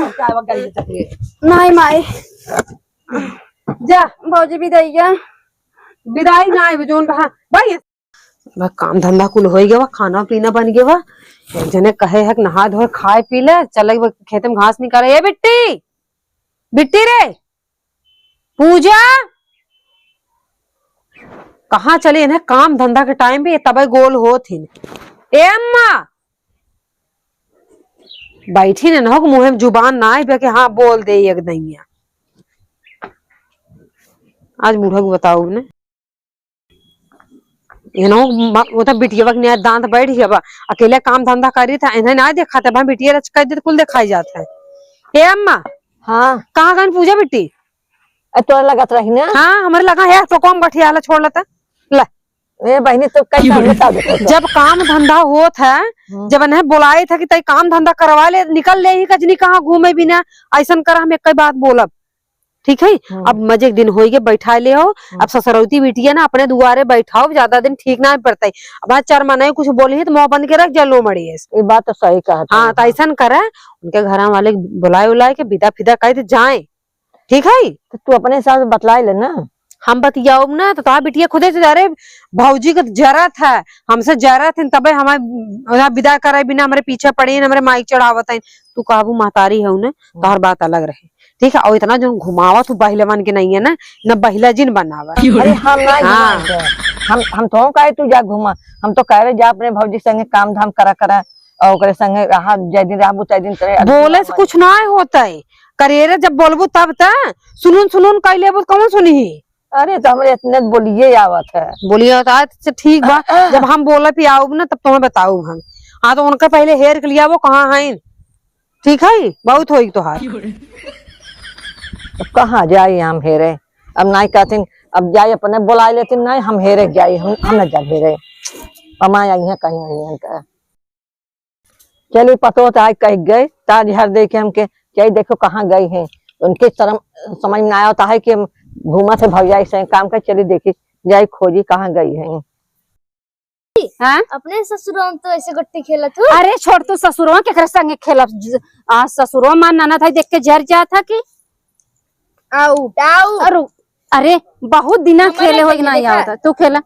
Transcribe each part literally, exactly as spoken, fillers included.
चाय वगैरह ले चलिए। नहीं माई। जा। भौजी विदाई जा। विदाई ना आए, जोन बहा। भाई, बा काम धंधा कुल होइ गवा, खाना पीना बन गवा। एक जने कहे है कि नहा धोए, खाए पी ले, चले गवा खेते में घास निकाले। ए बिट्टी, बिट्टी रे, पूजा, कहाँ चली? इन्हें काम धंधा के टाइम पे ये तबे गोल होत ही। ए अम्मा, बैठी न, न हो, मुँह में जुबान ना आए, बे के हाँ बोल दे एक दैया। आज बूढ़ा को बताओ ने। ये ना हो, म-, वो तो बिटिया के निया दांत बैठ गया बा, अकेले काम धंधा करी था, इन्हें ना देखा था, भाई बिटिया रच कर दे, कुल दिखाई जाता है। ए अम्मा, हाँ। कहाँ गन पूजा बिट्टी? ए, तोरे लगत रही ना? हाँ, हमरे लगा है, तो कम गठिया ला छोड़ लेता। ले। ए बहिनी, तो कई काम बता दे तो। जब काम धंधा होत है, हम्म। जब इन्हें बुलाए था कि तई काम धंधा करवा ले, निकल ले ही कजनी कहाँ घूमे बिना, ऐसन कर हम एक बात बोलब, ठीक है? हम्म। अब मजे के दिन होइगे, बैठा ले हो, हम्म। अब ससुरौती बिटिया ना अपने दुआरे बैठाओ, ज्यादा दिन ठीक ना पड़ता है। अब आज चार मनाई कुछ बोली है तो मुँह बंद के रख जा, लो मड़ी है। ये बात तो सही कहा हाँ, था। तो ऐसन करे, उनके घर वाले बुलाए उलाए के विदा फिदा कह दे जाए। ठीक है? तो तू अपने हिसाब से बतलाए ले ना। हम बतियाउब ना, तो तोहार बिटिया खुदे से, "अरे, भौजी के जरत है, हमसे जरत है, तबे हमारे ओना विदा करे बिना हमरे पीछे पड़ी हैं, हमरे माई चढ़ावत हैं।" तू कहबू महतारी हऊ ना, हम्म। तोहार बात अलग रहे। ठीक है? और इतना जो घुमावत हूँ बहिलवन के नहीं है ना, न बहिला जिन बनावा। अरे, हम ना हाँ। घुमाए थे। हम, हम तो कहे तू जा घुमा, हम तो कह रहे जा अपने भौजी संगे काम धाम करा करा, और ओकरे संगे रहा, जय दिन रहबू, तय दिन करे। बोले से कुछ ना होता है, करेरे जब बोलबू तब त सुनुन सुनुन कह लेबू, कौन सुनही? अरे, तो हमरे इतने बोलिए आवत है। बोलिए आवत है, अच्छा, ठीक बा। जब हम बोले पे आऊब ना, तब तुम्हें बताऊब हम। हाँ, तो उनका पहले हेर के लिया, वो कहाँ हैं? ठीक है, बहुत होई तोहार। अब कहाँ जाई हम हेरे? अब नाई कहतीन, अब जाई अपने बुलाई लेतीन, नाई हम हेरे जाई, हम, हम न जा हेरे। कमाए आई हैं कहीं आई हैं का। चली पतो तो आज कह गए, तार झार दे के हमके, चाहे देखो कहाँ गई हैं। उनके शर्म समझ में ना आवता है कि हम घूमा थे भौजाई से काम कर, चली देखी, जाई खोजी कहाँ गई हैं। हाँ? अपने ससुरवा में तो ऐसे गोटी खेलत हो। अरे छोड़ तू, ससुरवा केकरे संगे खेलब? ज-, आ, ससुरवा मार ननद है, देख के जर जात है कि। आउट, आउट। अरे, अरे, बहुत दिना खेले हो ना। आवत है, तू खेला।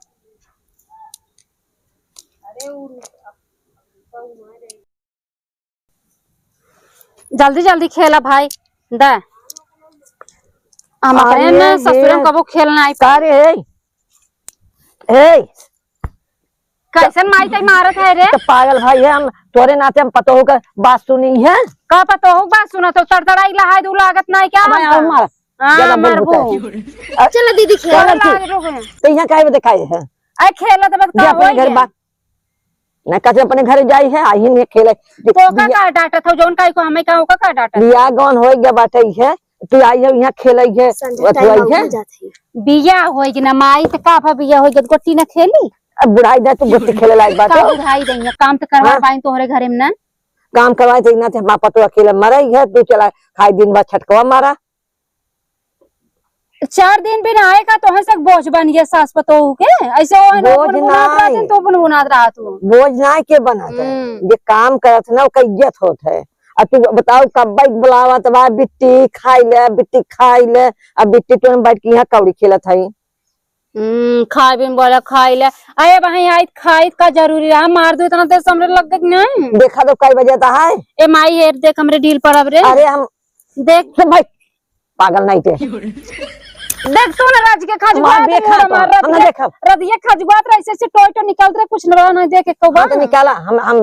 जल्दी जल्दी खेला भाई, दे। हम अपने अरे ना ससुरम ये कबो खेल ना आई का रे, ए, ए। कैसन माई ताई मारत है रे? तो पागल भाई है, हम तोरे नाते हम पतोहू का बात सुनी है। का पतोहू बात सुनत हो? तड़तड़ाई लहाय दू लागत नाई क्या अब हमका? और मार। हाँ, ज्यादा बोल मारबो। होता है। अ, चलो दीदी खेल। चलो ठीक। लाग रो है। तो यहाँ काहे में दिखाई है? अरे खेलत बस ये का अपने होई घर है? बात ना कहते अपने घरे जाई है, आई है खेले। तो का बिया का डांटत हो, जौन काई को हमें का, ओका का डांटत? बिया गौन होई गया बाटे है, तू आई है यहाँ खेले है, संझा वो time आई है। हो जात है। बिया होई कि ना माई, त का भा बिया होई गया, गोटी ना खेली? अब बुढ़ाई दे तू गोटी खेले लायक बाटे। का बुढ़ाई दे, काम तो करवा हाँ। पाई तोहरे घरे में ना। काम करवाए थे ना, थे माँ पतो अकेले मरे है, तू चला खाई दिन भर छटकवा मारा। चार दिन बिन आए का तोहन से बोझ बन गया सास पतोहू के? ऐसे वो है ना बोझ गुनगुनात रहत नाई। हैं, तो गुनगुनात रहत हो। बोझ नाई के बनत है। हम्म। जे काम करत है ना, ओकर इज्जत होत है। अब तू बताओ, कब बैठ बुलावत बा, "बिट्टी खाई ले, बिट्टी खाई ले।" अब बिट्टी तो हम बैठ के यहाँ कौड़ी खेलत है। हम्म, खाए बिन बोला, "खाई ले।" अरे भाई, आई खाई का जरूरी रहा, मार दो, इतना देर से हमरे लग गई नहीं। देखा तो कई बजे आता है। ए माई, हेर देख हमरे डील पर अब रे। अरे हम देख। सुन भाई, पागल नहीं थे। देख तू ना राज के खजुआत मार देखा तो, हमार हम ना रतिया, देखब। रतिया खजुआत रहे, ऐसे ऐसे टोय टोय निकलत रहे, कुछ ना रहा, ना देखे को हाँ, तो बात। निकाला, हम, हम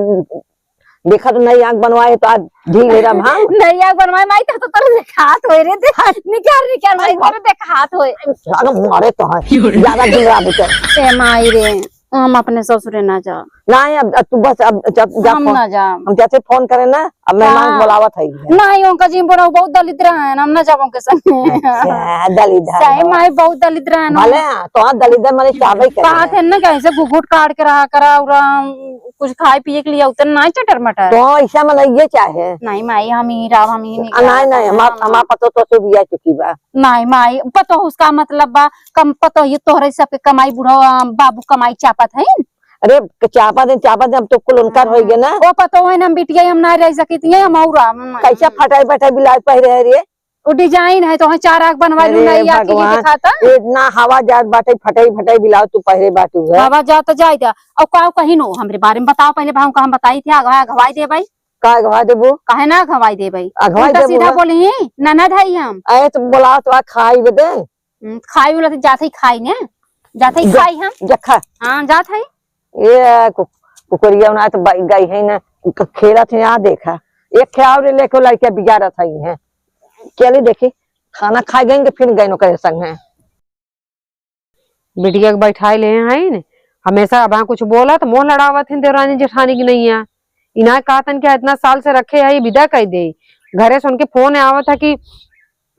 देखा तो नई आँख बनवाए तो आज ढील ले रहा भांग। नई आँख बनवाए, माई तो, तो तोरे देखात होए रे, दे, निकाल, निकाल, माई, तोरे देखात होए। साला मारे तो है, ज्यादा दिन रहा बेटा। ए माई रे। हम अपने ससुरे ना जाब। नहीं, अब, अब तू बस, अब, अब जा हम फोन, ना जाब। हम जैसे फोन करें ना, अब मेहमान हाँ। बुलावत है। नहीं, उनका जिम बनाओ, बहुत दलिद्र है, हम ना जाब उनके संग। अच्छा, दलिद्र सही है। माई, बहुत दलिद्र है ना। भले हाँ, तो हाँ, दलिद्र माने चाहबे करे कहा ना। थे ना, कैसे घुघुट काट के रहा करा, और, अम, कुछ खाए पिए के लिए उतना नहीं चटर मटर। तो ऐसा मन ये चाहे। नहीं माई, हम ही राव, हम ही नहीं आ, नहीं, नहीं, हमार, हम हमार पतो तो से बिया चुकी बा। नहीं माई, पतो उसका मतलब बा, कम पतो ये तोहरे सबके कमाई बुढ़ो, अ, बाबू कमाई चापत है। अरे, चापा दे, चापा दे, अब तो कुल उनकर होई गए ना। ओ पतो है ना, हम बिटिया हम ना रह सकी थी, हम और हम कैसे फटाई फटाई ब्लाउज पहिरे है रे? वो डिजाइन है तो वहाँ चार आग बनवा लूँ, अरे नहीं आके ये भगवान, दिखाता। इतना हवा जात बाटे, फटाई फटाई ब्लाउज तू पहिरे बाटू है। हवा जात तो जाए द्या। और का कहीं नो, हमरे बारे में बताओ पहले, भाव का हम बताई थी, अगवा, अगवाई दे भाई। का अगवा देबू? काहे ना अगवाई दे भाई? अगवाई उल्टा देबू सीधा ना? बोली, ननद है हम। अरे तो बोलाओ तो आ खाई बदे। हम्म, खाई वाला तो जात ही खाई ने, जात ही जा, खाई हम। जा खा। हाँ, जात है। ये कु-, कुकुरिया ना तो ब-, गई है ना, क-, खेलत है, यहाँ देखा। एक खे और लेके लड़के बिगाड़त है, हैं। चली देखी, खाना खा गए कि फिर गए ओकरे संग है। बिटिया के बैठाए ले हैं न, हमेशा अब कुछ बोला तो मुँह लड़ावत हैं देवरानी जेठानी की नैया। इना कहतन कि इतना साल से रखे है, विदा कर दे। घरे से उनके फोन आवत है कि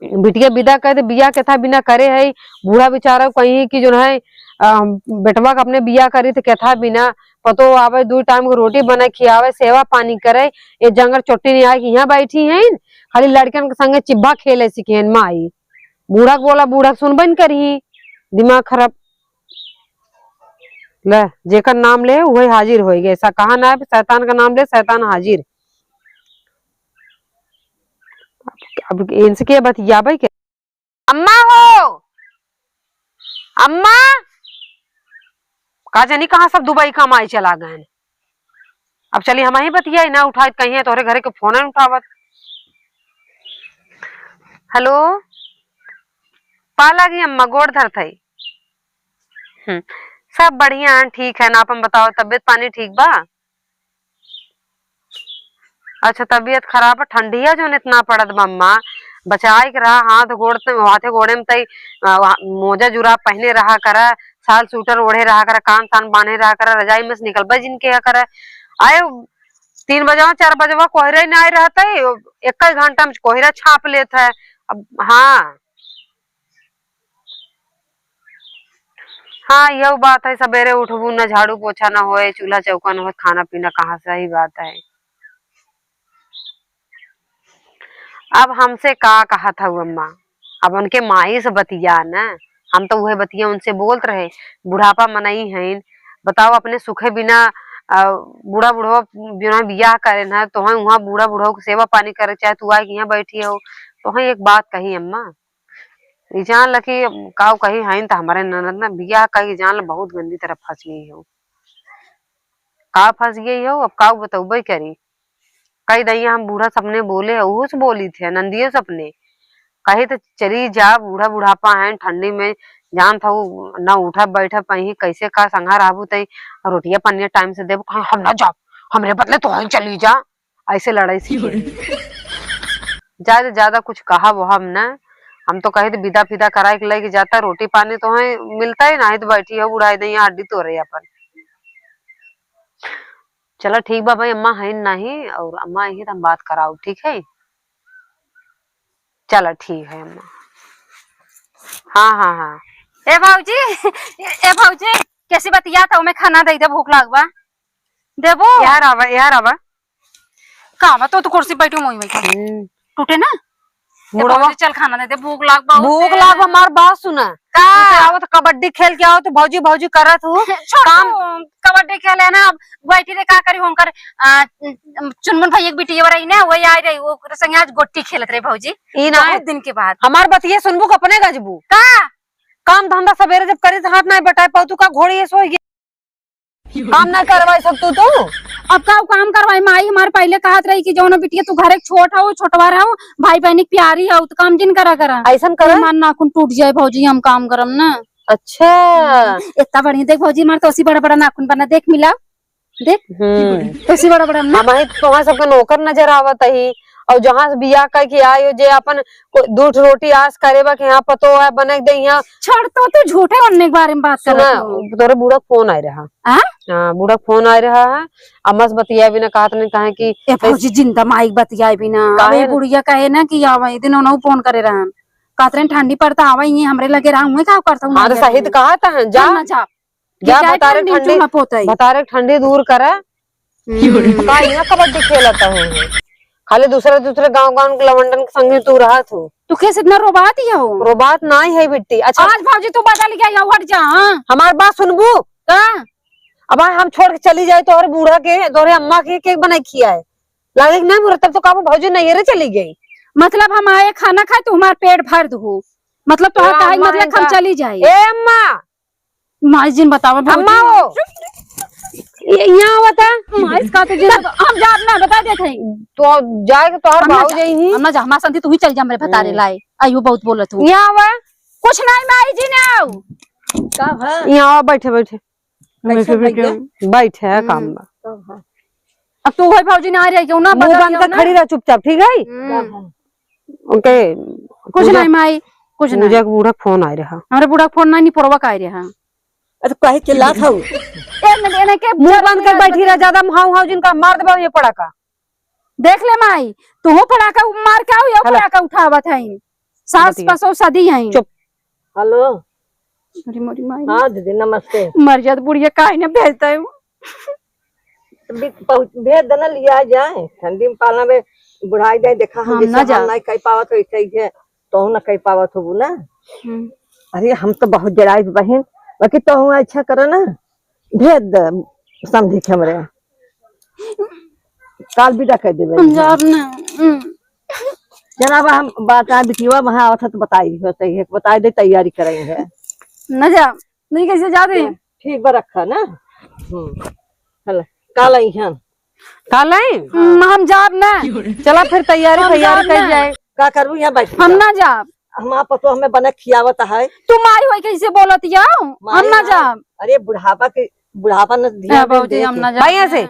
बिटिया विदा कर दे, बियाह केथा बिना करे है। बूढ़ा बेचारा कहीं कि जो है, अ, बेटवा के अपने बियाह करी तो केथा बिना, पतो आवे, दू टाइम के रोटी बने, खियावे, सेवा पानी करे। ये जंगल चोट्टी नहीं आए कि यहाँ बैठी हैं, खाली लड़कन के संगे चिब्बा खेले सीखे हैं माई। बूढ़ा के बोला, बूढ़ा के सुनबे न करी, दिमाग खराब। ले, जेकर नाम ले, वही हाजिर होई गए। ऐसा कहा ना है, शैतान का नाम ले, शैतान हाजिर। अब इनसे के बतियाबे के? अम्मा हो, अम्मा, का जानी कहाँ सब दुबई कमाई चला गए। अब चली हम ही बतियाई, ना उठाई कहीं, तोहरे घरे के फोन है उठावत। हेलो, पा लागी अम्मा, गोड़ धरत है। हम्म, सब बढ़िया है, ठीक है ना, अपन बताओ, तबीयत पानी ठीक बा? अच्छा, तबीयत खराब है, ठंडिया जौन इतना पड़त बा अम्मा, बचाए के रहा, हाथ गोड़ त-, हाथे गोड़े में तई, अ, वा-, मोजा जुराब पहने रहा करा, साल स्वेटर ओढ़े रहा करा, कान तान बांधे रहा करा, रजाई में से निकलबे जिन किया करा। आए तीन बजवा, चार बजवा कोहरे ना आए रहते, एक ही घंटा में कोहरा छाप लेत है। अब हाँ, हाँ, यह बात है, सबेरे उठबू न, झाड़ू पोछा न होए, चूल्हा चौका न होए, खाना पीना कहाँ से, सही बात है। अब हमसे का कहत हऊ अम्मा, अब उनके माई से बतिया न, हम तो उहे बतिया उनसे बोलत रहे, बुढ़ापा मनई हईन, बताओ अपने सुखे बिना, अ, बूढ़ा बुढ़वा बिना बियाह करे न, तोहें उहाँ बूढ़ा बुढ़वा के सेवा पानी करे, चाहे तू आए के यहाँ बैठी हो, तोहें एक बात कही अम्मा, ई जान ल कि काऊ कही हईन त हमरे ननद न बियाह कही जान ल बहुत गंदी तरह फंस गई हो। का फंस गई हो, अब काऊ बतौबे करी। कही दइया हम बूढ़ा सपने बोले, उहू से बोली थे, नंदियो सपने। कही त चली जा, बूढ़ा बुढ़ापा है, ठंडी में जान था ना उठा बैठा पही, कैसे का संघा रहबू तई, रोटिया पनिया टाइम से देबू, कहे हम ना जाब, हमरे बदले तोहई चली जा। ऐसे लड़ाई सीखे। ज्यादा, ज्यादा कुछ कहा वो हम न, हम तो कहे थे विदा फिदा कराए के लेके जाता, रोटी पानी तो है मिलता ही नहीं, तो बैठी हो बुढ़ाई नहीं हड्डी तोरे अपन। चला ठीक बा भाई, अम्मा है नहीं और अम्मा आई है तो हम बात कराओ, ठीक है? चला ठीक है अम्मा। हाँ, हाँ, हाँ। ए भौजी, ए भौजी, कैसी बतिया था, मैं खाना दे दे, भूख लाग बा। देबो? यार आवा, यार आवा। का बा, तो, तो कुर्सी बैठो, मोई, मोई। हम्म। टूटे ना? ए बुढ़वा। भौजी, चल खाना दे दे, भूख लाग बा, भूख लाग बा, हमार बात सुना। का? तू तो आवत कबड्डी खेल के आवत, भौजी, भौजी करत हूँ। छोड़ काम तू, कबड्डी खेले ना, अब बैठी रे, का करी, उनकर, आ, चुनमुन भाई एक बिटिया रही ना, वही आई रही, वो ओकरे संगे आज गोटी खेलत रहे भौजी। ई ना बहुत दिन के बाद। हमार बतिये सुनबू कि अपने गजबू? का? काम धंधा सबेरे जब करी त हाथ ना बटाए पाऊ, तू का घोड़ी ये सोई गया? काम ना करवाई सब तू, तू? अब का काम करवाई? माई हमार पहले कहत रही कि जौन बिटिया तू घरे के छोट हो, छोटवा रहो, भाई बहन के प्यारी हो, तो काम जिन करा करा। ऐसन करा? हमार नाखून टूट जाए भौजी, हम काम करम ना। अच्छा। हम्म, इतना बढ़िया देख भौजी, हमार तो ऐसी बड़ा बड़ा नाखून बना, देख मिला, देख। हम्म। तो ऐसी बड़ा बड़ा ना। हम ही तोहार सबके नौकर नजर आवत ही, और जहाँ से बियाह करके आए हो, जे अपन को-, दू ठो रोटी आस करे बा कि यहाँ पतो है, बने के दे यहाँ। छोड़ तो, तू झूठे ओन्ने के बारे में बात सुना, करत हो। तोरे बूढ़ा फोन आए रहा। हाँ? हाँ, बूढ़ा फोन आए रहा है। अम्मा से बतियाए बिना कहत नहीं, कहे कि ए भौजी, जिंदा माई के बतियाए बिना। काहे? अबे बुढ़िया कहे ना कि आवे, दिन उन्हों फोन करे रहन। कहत रहे ठंडी पड़ता, आवे ये हमरे लगे रहा, हुए का करता हूँ हाँ, तो लगे सही तो रहा। कहत है, जा। चल ना जा। जा, ये क्या बतारे ठंडी ठंडी, चूना पोता है? बतारे ठंडी दूर करा। हम्म। का यहाँ कबड्डी खेलत हो? खाली दूसरे, दूसरे गांव, गांव के लवंडन के संगे तू रहत हो। तू कैसे इतना रोबात ही हो? रोबात नाई है बिट्टी। अच्छा। आज भौजी तू बदल गया, या हट जा, हाँ? हमार बात सुनबू? का? अब हम छोड़ के चली जाए तोहरे बूढ़ा के, तोहरे अम्मा के, के बनाई खियाए? लागे कि ना मुरा, तब तो कहबो भौजी नैहरे चली गई। मतलब हम आए खाना खाए तो हमार पेट भर दो, मतलब तोहार अम्मा कहे मतलब हम इनका चली जाए। ए अम्मा, माई जिन बतावा भौजी। अम्मा हो, ये यहाँ आवता। माई का तो जिन हम जाब ना, बता देत हई। तो जाए के तोहर हम ना भाव जा, जाई ही। हम ना जा, हमार संती तू ही चल जा, हमरे भतारे हम्म। लाए। आइयो बहुत बोलत हूँ। यहाँ आवा। कुछ नहीं माई जी ना आओ। का भा? यहाँ आवा, बैठे, बैठे। कैसे बैठे, बैठे, भैया? बैठे, हम्म। काम बा। का भा? अब तू होई भौजी ना रही, क्यों ना मुंह बगल बंद क्यों कर ना? खड़ी रह चुपचाप, ठीक है? हम्म। का भा? ओके, कुछ पूजा, नहीं माई, कुछ पूजा नहीं। के बूढ़ा फोन आए रहा। हमरे बूढ़ा फोन नहीं, निपोरवा का आए रहा। अरे काहे चिल्लात हऊ? ए, न, न, के मुंह बंद कर बैठी रह, ज्यादा हाउ हाउ जिनका मार देबा ये पड़ाका। देख ले माई, तू पड़ाका मार के आओ, ये हेलो। पड़ाका उठावत है। सास बतिया। पसो सदी है। चुप। हेलो। अरे मोरी माई। हाँ दीदी नमस्ते। मर जात बुढ़िया काहे न भेजता है? तो बि-, पहुँच, भेज देना, लिया जाए। ठंडी में पाला में बुढ़ाई जाए, देखा हम हम जैसे ना हम जाब। नहीं कह पावत हो, ऐसे ही है, तो ना कह पावत होबू ना। हम्म। अरे हम तो बहुत जराइब बहिन, बाकी तो हम अच्छा करो ना, भेज दे समझी के हमरे, काल विदा कर देबे। हम जाब ना। हम्म। जनाब हम बात बिटिया वहाँ आवत है तो बताई हो, सही है, बताई दे, तैयारी करेंगे। न जा, नहीं कैसे जा दे। ठीक बा, रखा ना। हम्म। हल, काल आई हैं। काल आई? हम्म, हम जाब ना। चला फिर तैयारी, हम तैयारी जाब कर ना। जाए। का करबू यहाँ बैठ हम के? ना जाब। हमार पतो हमें बना खियावत है। तू माई होई कैसे बोलत याओ? माई हम ना ना। जाब। अरे बुढ़ापा के, बुढ़ापा न ए, ध्यान दे भौजी, दे हम के। ना जाब। भाई यहाँ से।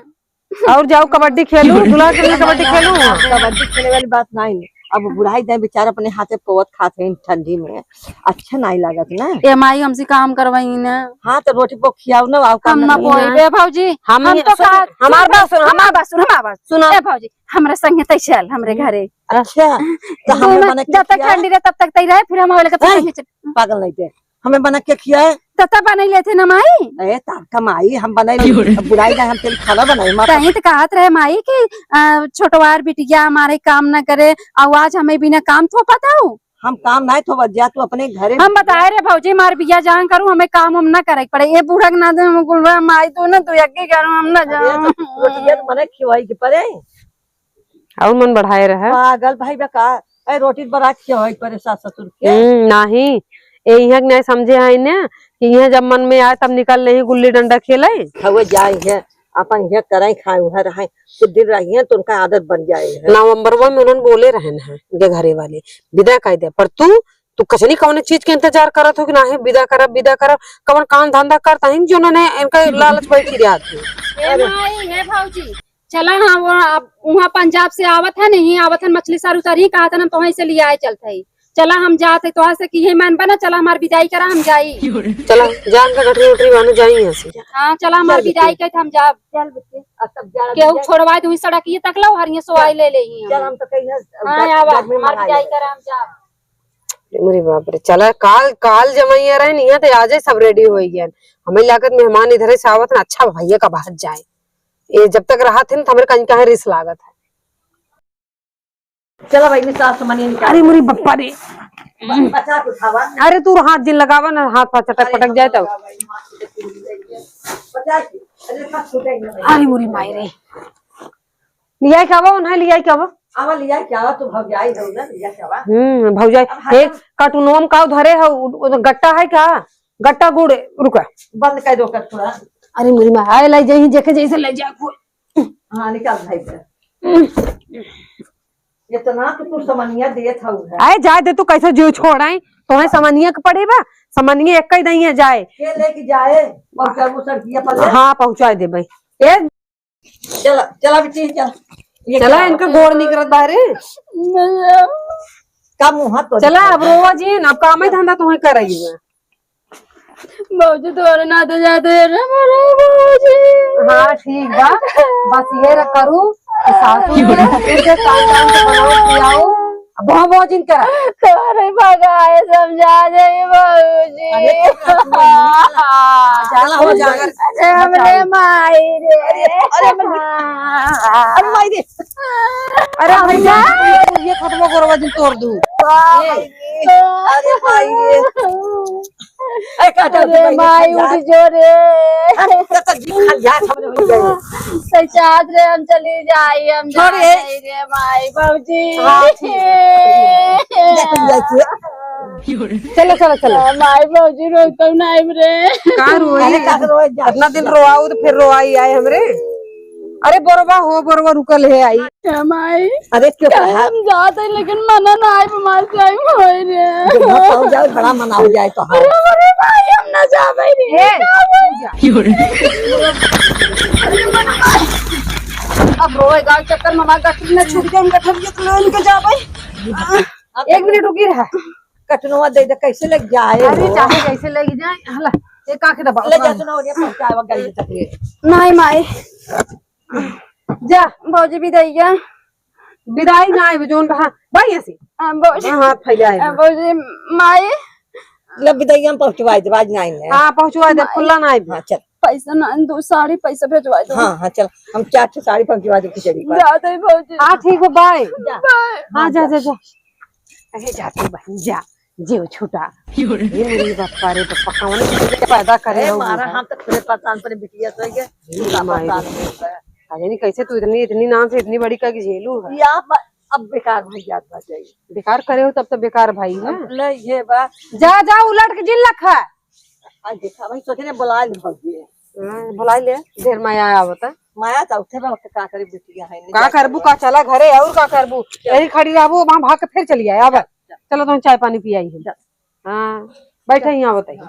और जाओ कबड्डी खेलू, दुल्हा के लिए कबड्डी खेलू। कबड्डी खेले वाली बात नहीं। अब बुढ़ाई जाए बेचारा अपने हाथे पोवत खात हैं ठंडी में, अच्छा नहीं लागत ना। ए माई, हमसे काम करवाई ना। हाँ, तो रोटी पो खियाओ ना, आओ काम हम ना ना ना करी। पोइबे भौजी। हम हम ये तो सुन, का, हमार सुन, बात सुन, हमार हमार बात सुन, हमार बात सुन। सुनो। ए भौजी, हमरा संगे तै चल, हमरे हम्म। घरे। अच्छा, तो तू हमें ना, बना के जब तक खिया। ठंडी रहे, तब तक तै रहे, फिर हम वाले के हैं? संगे चल। पागल नहीं थे, हमें बना के खिया। तब तक बनाई लेते ना माई। ए, तार का माई, हम बनाई ले। अब बुढ़ाई जाए, हम तेल खाना बनाई, माँ। कहीं तो कहत रहे माई कि, आ, छोटवार बिटिया हमारे काम ना करे, और आज हमें बिना काम थोपत हो। हम काम नाहीं थोपत, जा तू अपने घरे हम बिटिया। बताए रे भौजी, मार बिया जान करू, हमें काम हम ना करे के पड़े। ये बूढ़ा के ना दे, हम कुल माई तू ना, तू यक्की करू, हम ना अरे, जाऊँ। तो रोटिया तो मने खिवाई के पड़े। और मन बढ़ाए रहे। पागल भाई बा का? ए, रोटी बना के खियावे परे सास ससुर के। हम्म, नाही। ए, इहाँ के नहीं समझे है ने कि इहाँ जब मन में आए तब निकल ले गुल्ली डंडा खेले। हवे जाए है, अपन इहाँ करे खाए उहाँ रहे। कुछ दिन रहिए तो उनका आदत बन जाए है। नवंबरवा में उन्होंने बोले रहन है इनके घरे वाले, विदा कर दे, पर तू, तू कचनी कौन चीज के इंतजार करत हो कि नाही विदा करब, विदा करब? कौन काम धंधा करता है जो उन्होंने इनका लालच बैठी रहती है? ए माई, हे भौजी, चला, हाँ, वो अब उहाँ पंजाब से आवत है, नहीं आवत है, मछली सारू उतारी, कहा था ना, तोहई से लियाए चलत है। चला, हम जात है, तोहर से किहे मन बना, चला, हमार विदाई करा, हम जाई। चला, जान का गठरी उठरी बांधो, जाई यहाँ से। हाँ, चला, हमार चल, विदाई बिटिया। कहे, हम जाब। चल, बिटिया, अब तब जा, केहू जा। छोड़वाए, तू ही सड़क ये तक लो, हरिये सोआई चल, ले ले ही हम। चल, हम तो कहीं ना, हाँ, गर-, आवा, गर्मी हमार मंगा विदाई ले। करा, हम जाब। अरे बाप रे, चला, काल, काल जमैया रहे, नहीं है तो आजे सब रेडी हो गया। हमें लागत मेहमान इधर से आवत ना, अच्छा भैया का बाहर जाए। ये जब तक रहा थे ना, तो हमरे कहीं कहीं रिस लागत है। चला भाई, सास सामान ये निकाल। अरे मोरी बप्पा रे। ब-, बचा के उठावा। अरे तू हाथ जिन लगावा ना, हाथ पाँव चटक अरे पटक जाए तो। बचा के, अरे हाथ छूटे ही ना भाई। अरे मोरी माई रे। लिया क्या बा? उन्हें लिया क्या बा? आवा लिया क्या बा? तू भौजाई हो ना, लिया क्या बा? हम्म, भौजाई। अब एक हटा। कार्टूनवा में का धरे हो? उ, उ, गट्टा है का? गट्टा गुड़, रुका। बंद कर दो कर थोड़ा। अरे मोरी माँ, आए लाई जाई, जेके जैसे ले जा कोई। हाँ, निकाल भाई से। इतना तो तू समनिया देत हऊ है। आए जाए दे, तू कैसे जीव छोड़ाई? तोहे समनिया के पड़ी बा, समनिया एक ही दइया जाए। के लेके जाए? पहुंचा वो सड़किया पर ले। हाँ, पहुंचा दे भाई। ए, चला, चला बिटिया, चला। ये चला, क्या इनका बात है? गोड़ निकरत बाहरे। का मुंह हाथ तो चला, दिखा। अब रोवा जिन, अब काम ही धंधा तुम्हें करई बा। भौजी, तोरे ना तो जाते रे, मरो भौजी। हाँ, ठीक बा, बस ये रख करू कि सासू के, ससुर के, काम धाम के बनाओ, खियाओ, अब बहुत, बहुत जिन करा। तोरे भगाए समझा जाई भौजी। अरे, चला हो, जागर। अरे, हमरे माई रे। अरे, अरे, अरे, माई रे। अरे, भाई, जा, ये खतमा करवा दिन तोड़ दू। वाह, ए, भाई। अरे, भाई रे। ए, का जाओ अरे भाई, माई, खा जा। उठ जो रे। अरे, तो, तो जी खा जा, सब हो जाए। सही चाहत रे, हम चली जाई, हम छोड़ जा ए। जाई रे माई, भौजी। हाँ, ठीक है। जा, तुम जाइए। चलो, चलो, चलो। माई, भौजी, रोतौ नाई रे। का रोई? अरे, का रोए जा? इतना दिन रोआऊ तो फिर रोआई आए हमरे। अरे बोरवा हो, बोरवा रुकल है आई। ए माई, अरे क्यों कहे कहा? हम जात है, लेकिन मना ना आए, बीमार से आई होए रे। जो मत हो जाए, बड़ा मना हो जाए तो हाँ। अरे, अरे माई, हम ना जाबे रे। ए, जाबे। अब रोए गाल चक्कर में हमार गठरी न छूट जाए, गठरी के लो इनके जाबे। एक मिनट रुकी रहा। कटनवा दे दे, कैसे लग जाए अरे हो? चाहे कैसे लग जाए, हला, ये का के दबा ले जा, सुनो, ये पहुंचाए वो गाड़ी तक ये। नहीं माई, जा। भौजी विदाइया। विदाई ना आए, जोन रहा, भाई ऐसे। हाँ, भौजी। हाँ, हाथ फैलाए। हाँ, भौजी, माई। ले विदाइया हम पहुंचवाए दे, आज ना आएंगे। हाँ, पहुंचवाए दे, माई। खुला ना आए। हाँ, चल। पैसा ना, दो साड़ी पैसा भेजवा दो। हाँ, हाँ, चल, हम चार ठो साड़ी पहुंचवा दे खिचड़ी पर। जा दे भौजी। हाँ, ठीक हो, बाय। जा। बाय। हाँ, जा, जा, जा। अरे, जा तू बहन, जा। जीव छूटा। ये मेरी बात करे तो पकावन पैदा करे अरे हो मारा, हम तो खुदे परेशान परे बिटिया से ये। ये माई रे। अरे नहीं, कैसे तू इतनी, इतनी नाम से इतनी बड़ी का झेलू है? ये आप अब बेकार भाई जात बा जाई। बेकार करे हो तब तो बेकार भाई ना। अब नहीं, ये बा। जा, जा, उलट के जिन लखा। आज देखा भाई, सोचे ने बुला ले भौजी। हाँ, बुला ले, ढेर माया आवता। माया तो उठे बा, का करे बिटिया है, नहीं का जात करबू, बा। का चला घरे, और का करबू? यही खड़ी रहबू, वहाँ भाग के फिर चली आए। अब चलो, तुम चाय पानी पियाई हम। चल। हाँ, बैठे यहाँ बताइए।